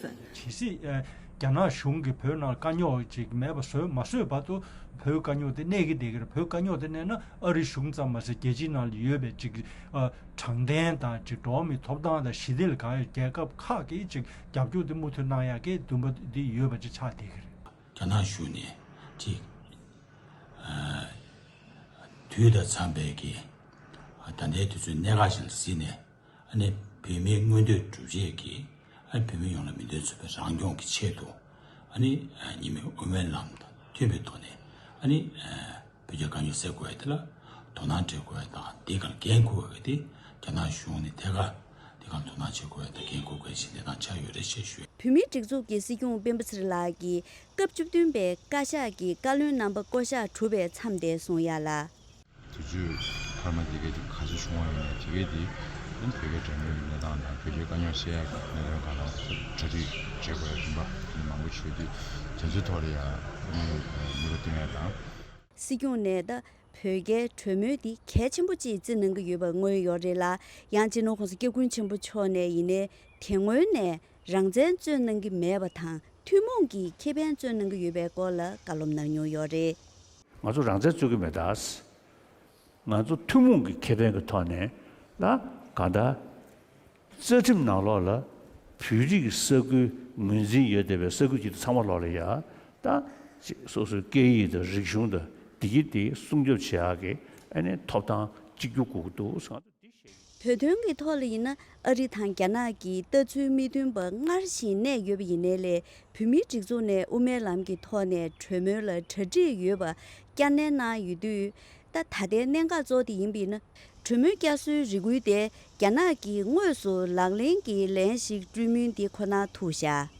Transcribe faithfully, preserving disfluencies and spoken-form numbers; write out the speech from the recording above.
分。 གལ་སྲིད་ཨ་རྒྱ་ནག་གཞུང་གིས་བོད་ནང་དཀའ་རྙོག་ཅིག་མེད་པ་བཟོས་མ་བཟོས་བར་དུ་བོད་དཀའ་རྙོག་དེ་གནས་ཀྱི་བསྡད་ཀྱི་རེད། བོད་དཀའ་རྙོག་དེ་གནས་ན་ཨ་རི་གཞུང་ཙམ་མ་ཟད་རྒྱལ་སྤྱིའི་ནང་ལ་ཡོད་པའི་ཅིག་ཨ་དྲང་བདེན་དང་ཅིག་འགྲོ་བ་མིའི་ཐོབ་ཐང་དང་ཞི་བདེ་ལ་དགའ་བའི་རྒྱལ་ཁབ་ཁག་གིས་ཅིག་རྒྱབ་སྐྱོར་དེ་མུ་མཐུད་གནང་ཡག་གི་འདུན་པ་འདི་ཡོད་པ་ཅིག་ཆགས་བསྡད་ཀྱི་རེད། རྒྱ་ནག་གཞུང་ནས་ཅིག་ཨ་དུས་དང་འཚམས་པའི་གི་ད་ལྟའི་དུས་ཚོད་གནད་འགག་ཅིག་ལ་གཟིགས་ནས། ཨ་ནི་བོད་མིའི་མངོན་འདོད་སྒྲུབ་བྱེད་ཀྱི་ཨ་བོད་མི་ཡོངས་ལ་མིང་དོན་མཚུངས་པའི་རང་སྐྱོང་གི་ཆེད་དུ། ཨ་ནི་ཨ་ཉི་མའི་དབུ་མའི་ལམ་དང་མཐུན་པའི་ཐོག་ནས། ཨ་ནི་ཨ་བོད་རྒྱའི་དཀའ་རྙོག་སེལ་དགོས་ཡ་དེ་ལ་དོ་སྣང་སྤྲད་དགོས་ཡ་དང་། འདི་གར་འགན་འཁུར་བ་གི་དེ་རྒྱ་ནག་གཞུང་ནས་ཐད་ཀར་འདི་གར་དོ་སྣང་བྱེད་དགོས་ཡ་དང་འགན་འཁུར་དགོས་ཡ་ཞིག་གནས་སྟངས་ཆགས་ཡོད་རེད་ཅེས་ཞུ། བོད་མིའི་སྒྲིག་འཛུགས་ཀྱི་སྲིད་སྐྱོང་སྤེན་པ་ཚེ་རིང་ལགས་ཀྱིས་སྐབས་བཅུ་བདུན་པའི་བཀའ་ཤག་གི་བཀའ་བློན་རྣམ་པ་བསྐོ་གཞག་གྲུབ་པའི་མཚམས་དེ་གསུང་ཡ་ལ། དུས་ཚོད་འཕར་མ་དེ་གའི་དེ་ག་ཚོད་བྱུང་བ་ཡིན་ན་དེ་གའི་དེ་ཨ་ནི་བོད་རྒྱའི་དྲག་གནོན་གྱི་གནས་སྟངས་དང་བོད་རྒྱའི་དཀའ་རྙོག་སེལ་ཡག་གི་གནད་དོན་སྒང་ལ་གྲ་སྒྲིག་བྱེད་དགོས་ཡ་རིམ་པ་དེ་མང་པོ་ཞིག་ཡོད་དུས། དེ་ཚོའི་ཐོག་ལ་ཡང་ཨ་ནི་ནུས་པ་བཏོན་ཡ་དང་། སྲིད་སྐྱོང་ནས་ད་བོད་རྒྱའི་གྲོས་མོལ་འདི་གལ་ཆེན་པོ་ཅིག་བརྩི་གནང་གི་ཡོད་པ་དངོས་ཡོད་རེད་ལ། ཡང་སྤྱི་ནོར་༸གོང་ས་༸སྐྱབས་མགོན་ཆེན་པོ་མཆོག་ནས་ཡིན་ནའི་དེ་སྔོན་ནས་རང་བཙན་རྩོད་གནང་གི་མེད་པ་དང་ཐུན་མོང་གི་ཁེ་ཕན་རྩོད་གནང་གི་ཡོད་པའི་སྐོར་ལ་བཀའ་སློབ་གནང་མྱོང་ཡོད་རེད། ང་ཚོ་རང་བཙན་རྩོད་ཀྱི་མེད་ད། ང་ཚོ་ཐུན་མོང་གི་ཁེ་ཕན་གྱི་ཐོག་ནས་ལ་གང་ལྟར་རྩ་ཁྲིམས་ནང་ལོགས་ལ་བོད་རིགས་ཀྱི་ས་ཁུལ་ངོས་འཛིན་ཡོད་བསྡད་པའི་ས་ཁུལ་གྱི་ཚང་མ་ལོགས་ལ་ཡ་ད་ཅིག་སོ་སོའི་སྐད་ཡིག་དང་རིག་གཞུང་དང་བདེ་སྐྱིད་དེ་སྲུང་སྐྱོབ་བྱེད་ཡག་གི་ཨ་ནི་ཐོབ་ཐང་གཅིག་གྱུར་དགོས་ཀྱི་འདུག་ཟེར། ང་ཚོ་འདི་བཤད་ཀྱི། བོད་དོན་གྱི་ཐོག་ལ་ཡིན་ན་ཨ་རི་དང་རྒྱ་ནག་གི་ལྟ་ཚུལ་མི་མཐུན་པ་སྔར་བཞིན་གནས་ཡོད་པ་ཡིན་ནའི་ལས། བོད་མིའི་སྒྲིག་འཛུགས་ནས་དབུ་མའི་ལམ་གྱི་ཐོག་ནས་གྲོས་མོལ་ལ་གྲ་སྒྲིག་ཡོད་པ་བསྐྱར་ནན་གནང་ཡོད་དུས། ད་ད་ལྟའི་གནད་འགག་གཙོ་བོ་དེ་ཡིན་པ་ཡིན་ན། གྲོས་མོལ་བསྐྱར་གསོའི་རེ་སྐུལ་དེ་རྒྱ་ནག་གིས་དངོས་སུ་ལག་ལེན་གྱི་ལན་ཞིག་སྤྲོད་མིན་དེ་ཁོ་ནར་ཐུག་བཞག།